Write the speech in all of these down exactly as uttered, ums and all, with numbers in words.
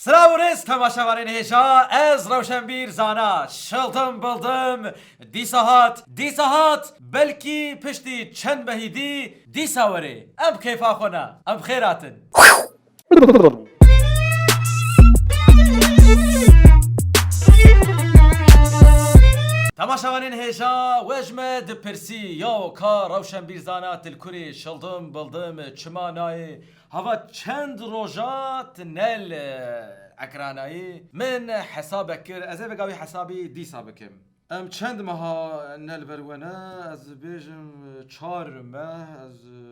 Silav û rêz temaşevanên hêja, ez Rewşenbîr Zana, şildim bildim, dîsa hat, dîsa hat, belkî piştî çend mehî dî, dîsa werê. Em kêfa xwe ne, em xêr hatin. Temaşevanên hêja, we ji me dipirsî, yaw ka Rewşenbîr Zana, tu li kurê şildim bildim çima nayê? Hava çend roja tu ne li ekranayî? Min hesabek kir, ez ê vêga wî hesabî dîsa bikim. Em çend meha ne li ber we ne? Ez dibêjim çar meh, ez ji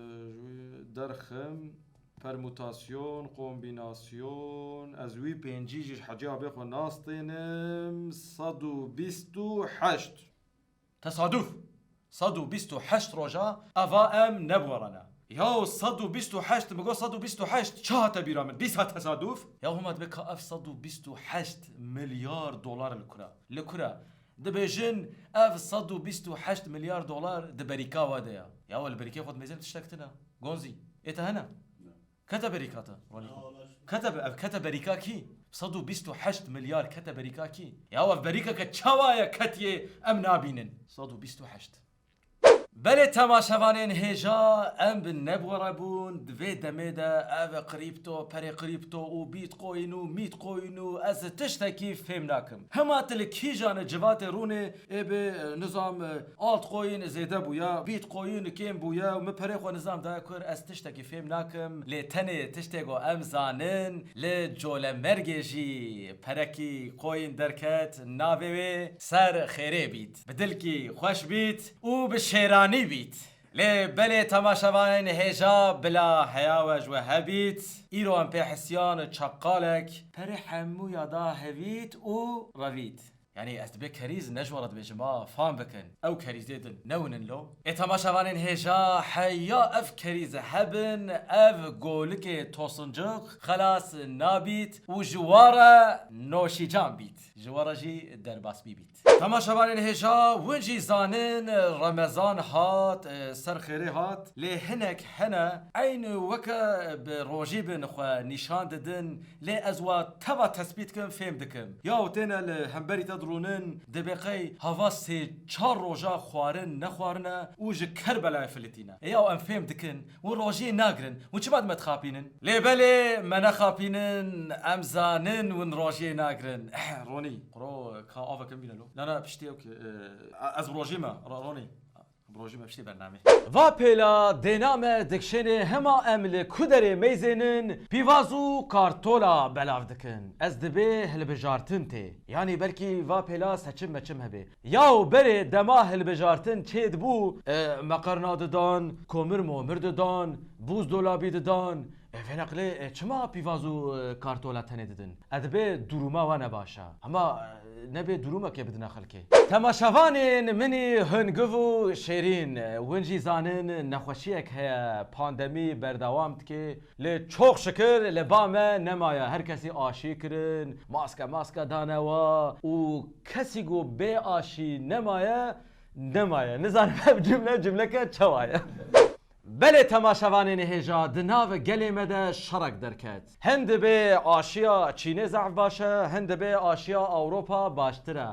wî derxim. Permûtasyon, kombînasyon, ez wî pêncî jî ji heciya bê xwe nastênim, sed û bîst û heşt. Tesaduf! Sed û bîst û heşt roja eva em nebuwerane. Yaw sed û bîst û heşt, mi got sed û bîst û heşt, çi hate bîra min? Dîsa tesaduf? Ya hema dibe ka ev sed û bîst û heşt milyar dolar li kura? Li kura? Dibêjin ev sed û bîst û heşt milyar dolar di berîka we de ya. Ya we li berîkê xwe dimêzin tiştek tune. Gonzî. Ê te hene? Kete berîka te, Ronîko? Kete be-, ev kete berîka kî? Sed û bîst û heşt milyar kete berîka kî? Ya ev berîkeke çawa ye ketiye em nabînin? Sed û bîst û heşt. Belê temaşevanên hêja, em bi nebuwere bûn, di vê demê de ev krîpto, perê krîpto û bîtkoyîn û mîtkoyîn û ez tiştekî fêm nakim. Hema tu li kîjan civatê rûnê, ê bi, nizam, altcoin zêde bûye, bîtkoyîn kêm bûye û min perê xwe nizam daye kur, ez tiştekî fêm nakim, lê tenê tiştê ku em zanin, li Colemêrgê jî perekî coin derket, navê wê Ser Xêrê bît, bi dilkî xweş bît û bi şêranî bît. Lê belê temaşevanên hêja, bila heya we ji we hebît, îro em pê hisiyan çeqalek perê hemûya da hevît û revît. Yanî ez dibê kerîz ne ji we re dibêjim, a, fam bikin. Ew kerîzê din newinin lo. Ê temaşevanên hêja, heya ev kerîz hebin, ev golikê tosincik xelas nabît û ji we re noşîcan bît. Ji we re jî derbasbî bît. Temaşevanên hêja, win jî zanin, Remezan hat, e, Ser Xêrê hat, lê hinek hene, eyn weke bi rojî bin xwe nîşan didin, lê ez wa teva tespît kim, fêm dikim. Yaw têne li hemberî te dirûnin, dibê qey hava sê çar roja xwarin nexwarine û ji Kerbelayê filitîne. Ê yaw em fêm dikin, win rojiyê nagirin, win çima di me dixapînin? Lê belê me nexapînin, em zanin win rojiyê nagirin. Eh, Ronî, quro ka aveke min bîne lo. Na, na, piştî ew ki, e, ez bi rojî me, Ro-, Ronî. Bi rojî me piştî bernamê. Va pêla dêna me dikşênê, hema em li ku derê meyzênin, pîvaz û kartola belav dikin. Ez dibê hilbijartin tê. Yanî belkî va pêla seçim meçim hebe. Yaw berê dema hilbijartin çêdibû, e, meqerna didan, komir momir didan, buzdolabî didan. E, vê neqlê, e, çima pîvaz û, e, kartola tenê didin? E, dibê duruma we ne baş e. Hema, e, nebê durumekê bidine xelkê. Temaşevanên min î hungiv û şêrîn, e, win jî zanin nexweşiyek heye, pandemî berdewam dike. Lê çok şikir li ba me nemaye. Her kesî aşî kirin, maske maske dane wa û kesî ku bê aşî nemaye, nemaye. Nizanim ev cumle cumleke çawa ye. Belê temaşevanên hêja, di nav gelê me de şerek derket. Hin dibê aşiya Çînê zehf baş e, hin dibê aşiya Ewropa baştir e.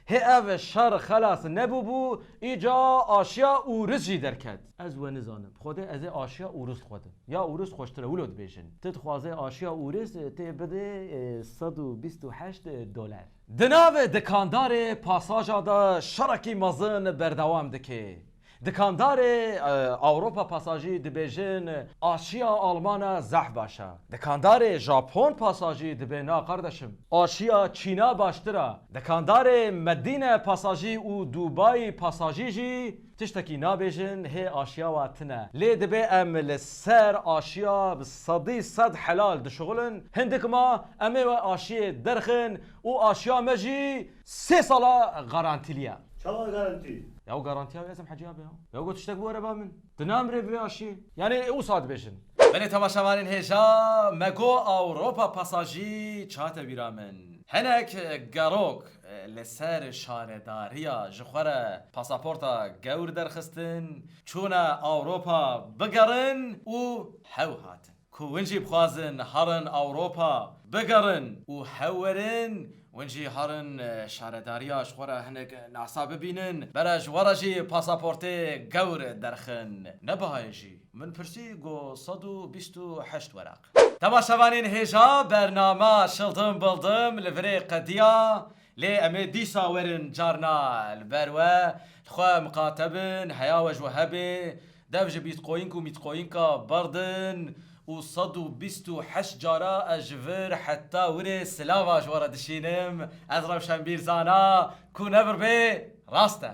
Hê ev şer xelas nebûbû, îca aşiya Ûris jî derket. Ez we nizanim. Xwedê ez ê aşiya Ûris xwedin. Ya Ûris xweştir e, wilo dibêjin. Tu dixwazê aşiya Ûris, e, tê bidê, e, sed û bîst û heşt dolar. Di nav dikandarê pasaja de şerekî mezin berdewam dike. Dikandarê, e, Ewropa pasajî dibêjin, aşiya Almana zehf baş e. Dikandarê Japon pasajî dibê na qardeşim, aşiya Çîna baştir e. Dikandarê Medîne pasajî û Dubai pasajî jî tiştekî nabêjin, hê aşiya wa tune. Lê dibê em li ser aşiya bi sedî sed helal dişuxulin. Hindik ma em ê we aşiyê derxin û aşiya me jî sê sala garantîlî ye. Çawa garantî? Ya o garantiya wê ez em heciya be ya. Ya got tiştek bi were ba min. Dinam rê bi vê aşiyê. Yani e, wisa dibêjin. Belê temaşevanên hêja, me got Ewropa pasajî çate bîra min. Hinek gerok, e, li ser şaredariya ji xwe re pasaporta gewr derxistin, çûne Ewropa bigerin û hew hatin. Ku win jî bixwazin herin Ewropa, bigerin û hew werin, win jî herin, e, şaredariya ji xwe re hinek nasa bibînin, bere ji we re jî pasaportê gewr derxin. Nebihayê jî. Min pirsî, got sed û bîst û heşt weraq. Temaşevanên hêja, bernama Şildim Bildim li virê qediya, lê em ê dîsa werin carna li ber we. Li xwe miqate bin, heya we ji we hebe, dev ji bîtkoyink û mîtkoyinka berdin û sed û bîst û heşt cara ez ji vir heta wirê silava ji we re dişînim. Ez Rewşenbîr zana ku nebir bê, rast e.